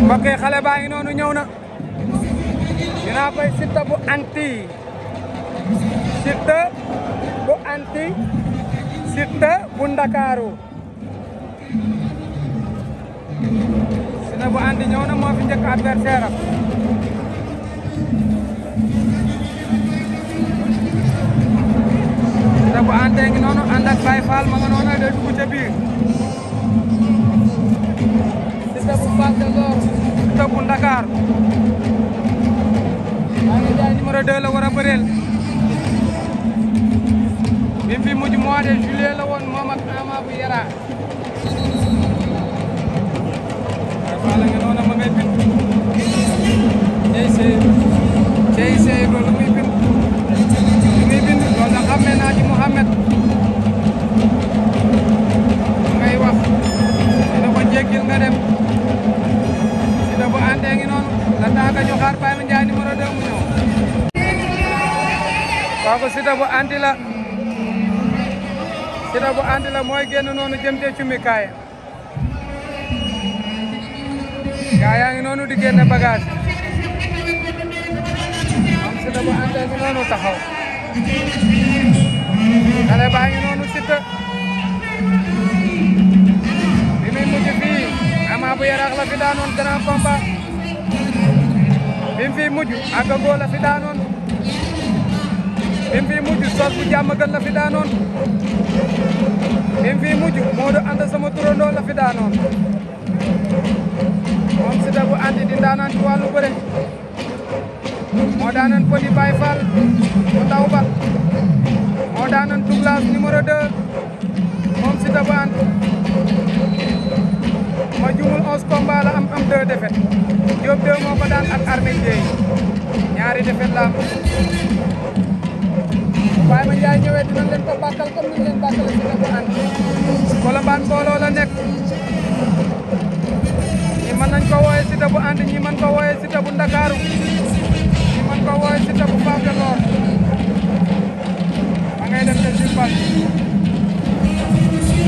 mbokk yi xale baa ngi noonu ñëw na ñu naa koy Siteu bu anti Siteu bu anti Siteu bu Ndakaaru Siteu bu anti ñëw na moo fi njëkk adversaire am Siteu bu anti ngi noonu ànd ak Baye Fall ma nga noonu day dugg ca biir Siteu bu Fass Delorme Siteu bu Ndakaaru Aliou Ndiaye numéro 2 la war a bëreel bi fi mujj mois de juillet la woon moom ak Ama bu Yara wala nga noonu ma ngay bind cey sey loolu muy bind loolu la xamee naa ci Mouhamed ngay wax dina ko jéggil nga dem Siteu bu àndee ngi noonu la taaga ñu xaar Baye Ndiaye numéro 2 mu ñëw kooku Siteu bu anti la Siteu bu anti la mooy génn noonu jëm te cumi kaay gaa yaa ngi noonu di génne bagage moom Siteu bu anti ngi noonu taxaw xale baa ngi noonu Siteu bi muy mujj fii Ama bu Yarax la fi daanoon grand combat bi mu fi mujj Agago la fi daanoon bi mu fi mujj Sos bu Jàmmagën la fi daanoon bi mu fi mujj Modou Anta sama turandoo la fi daanoon moom Siteu bu anti di daanaan ci wàllu bëre moo daanoon Podi Baye Fall bu ndaw ba moo daanoon Douglas numéro 2 moom Siteu bu anti ma jumul 11 combats la am 2 défaites Diop 2 moo ko daan ak Armé Dieye ñaari défaites la am Baye ma Ndiaye ñëwee dinañ leen ko bàkkal comme ni ñu leen bàkkale Siteu bu anti Colobane mbooloo la nekk ñi mën nañ ko wooye Siteu bu anti ñi mën ko wooye Siteu bu Ndakaaru ñi mën ko wooye Siteu bu Fass Delorme ma ngay dem te Jurbel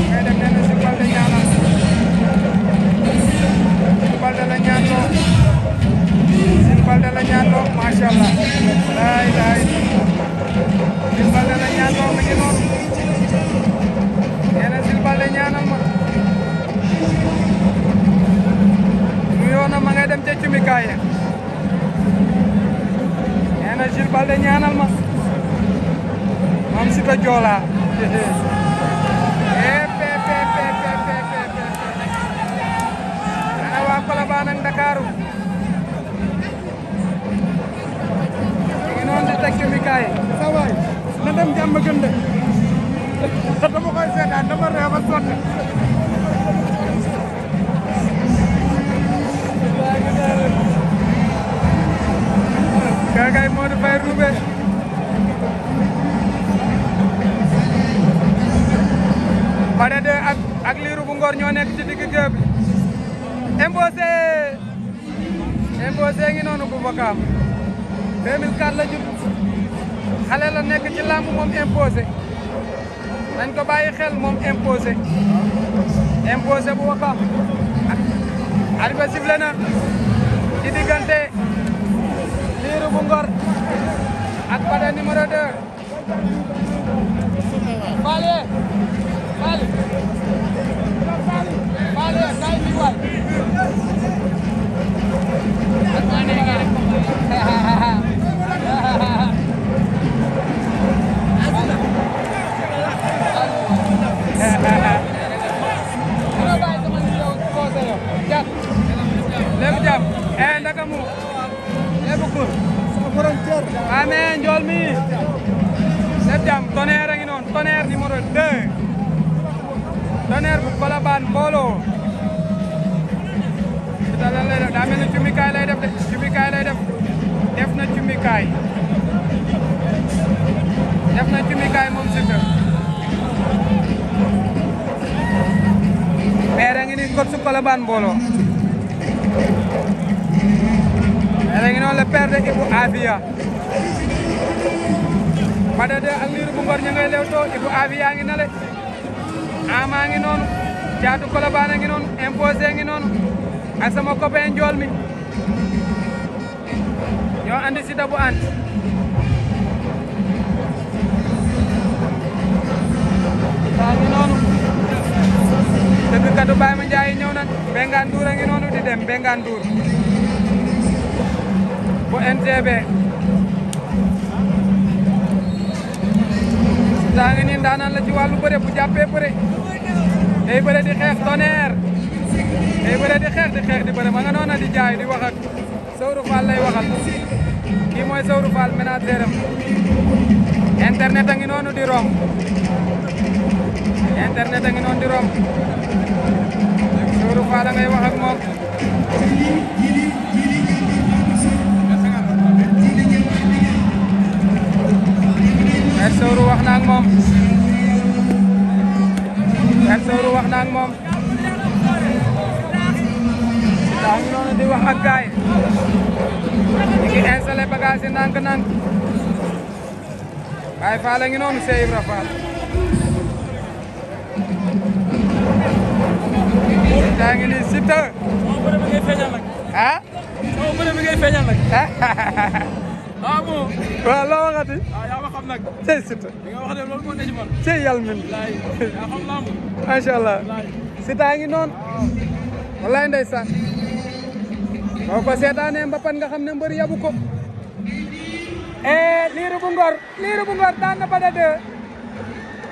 ma ngay dem nee na Jurbel de ñaanal Jurbel de la ñaanloo Jurbel de la ñaanloo macha allah laay Jurbel de la ñaanloo mi ngi noonu nee na Jurbel de ñaanal ma nuyoo na ma ngay dem ca cumikaay ya nee na Jurbel de ñaanal ma moom Siteu Joola ana waa Colobane ak Ndakaaru ngi noonu di teg cumikaay sa waay na dem jàmm gën de dama koy seetaan dama réew ba sotti kay Modou Faye Roubé Bada 2 ak Lirou bu Ngor ñoo nekk ci digg géew bi imposé ngi noonu bu Bakaam 2004 la judd xale la nekk ci làmb moom imposé nañ ko bàyyi xel moom imposé bu Wakaam arbitre sifflé na ci diggante Lirou bu Ngor ak Bada numéro 2 Fale kay bi waay léegi jàpp ndaka mu léegi kur amee njool mi léegi jàpp Tonnerre a ngi noonu Tonnerre numéro 2 Tonnerre bu Colobane mbooloo Siteu lan lay def daa mel ni cumikaay lay def de cumikaay lay def def na cumikaay moom Siteu père a ngi ni kot su Colobane mbooloo père a ngi noonu le père de Ibou Afia Bada 2 ak Lirou bu Ngor ña ngay lewtoo Ibou Afia ngi na le Ama ngi noonu Caatu Colobane ngi noonu imposé ngi noonu ak sama copain Njool mi ñoo andi Siteu bu ànd saa ngi noonu dëgg katu Baye Ma Ndiaye ñëw na Mbengaan Ndour a ngi noonu di dem Mbengaan Ndour bu NTB Siteu ngi nii ndaanaan la ci wàllu bëre bu jàppee bëre day bëre di xeex Tonnerre day bëre di xeex di bëre ma nga noona di jaay di wax ak Sawru Fall lay waxal kii mooy Sawru Fall ménagère am internet a ngi noonu di romb internet a ngi noonu di romb Sawru Fall ngay wax ak moom Père Sawru wax na ak moom Père Sawru wax na ak moom daa ngi noonu di wax ak gaay ñu ngi installé bagage yi ndànk-ndànk Baye Fall a ngi noonu Cheikh Ibra Fall daa ngi ni Siteu ah sama bëre bi ngay feeñal nag ah bon waaw loo waxati yaa ma xam nag cey Siteu li nga wax de loolu moo ne ci man cey yàlla min yaa xam lamb macha allah Siteu a ngi noonu wallaay ndeysaan boo ko seetaanee mbapat nga xam ne mbër yabu ko Liiru bu Ngor daan na Bada 2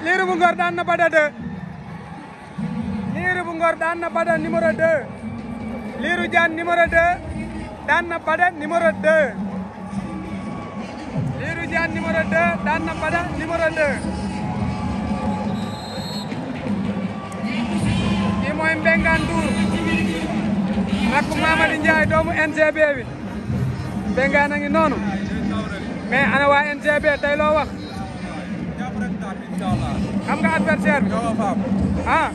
Liiru bu Ngor daan na Bada 2 Liiru bu Ngor daan na Bada numéro 2 Liiru Jaan numéro 2 daan na Bada numéro 2 Liiru Jaan numéro 2 daan na Bada numéro 2 kii mooy Mbengaan Ndour rakku Mamadi Ndiaye doomu NGB bi Mbengaan a ngi noonu mais ana waa NGB tey loo wax xam nga adversaire bi ah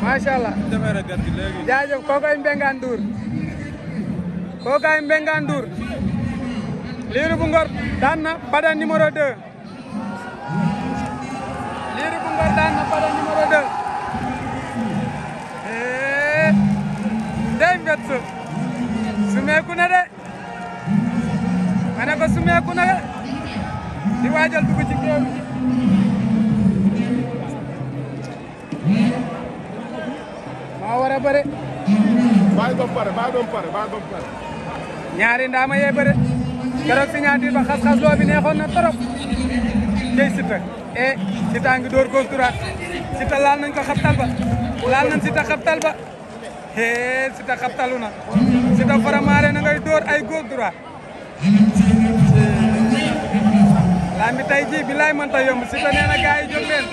macha allah jaajëf kookoy Mbengaan Ndour kookoy Mbengaan Ndour Liiru bu Ngor daan na Bada numéro 2 Liiru bu Ngor daan na Bada numéro 2 dey mbet sumeeku na de ma ne ko sumeeku na de di waajal dugg ci géew maa war a bëre bàyyi doom pare ñaari ndaama yee bëre keroog signature ba xas-xas loo bi neexoon na trop jëy Siteu Siteu ngi door gauche droite Siteu laal nañ ko xabtal ba laal nañ Siteu xabtal ba Siteu xabtalu na Siteu faramaare na ngay door ay gauche droite lambi tay ji bilaay mënta yomb Siteu nee na gars yi jóg leen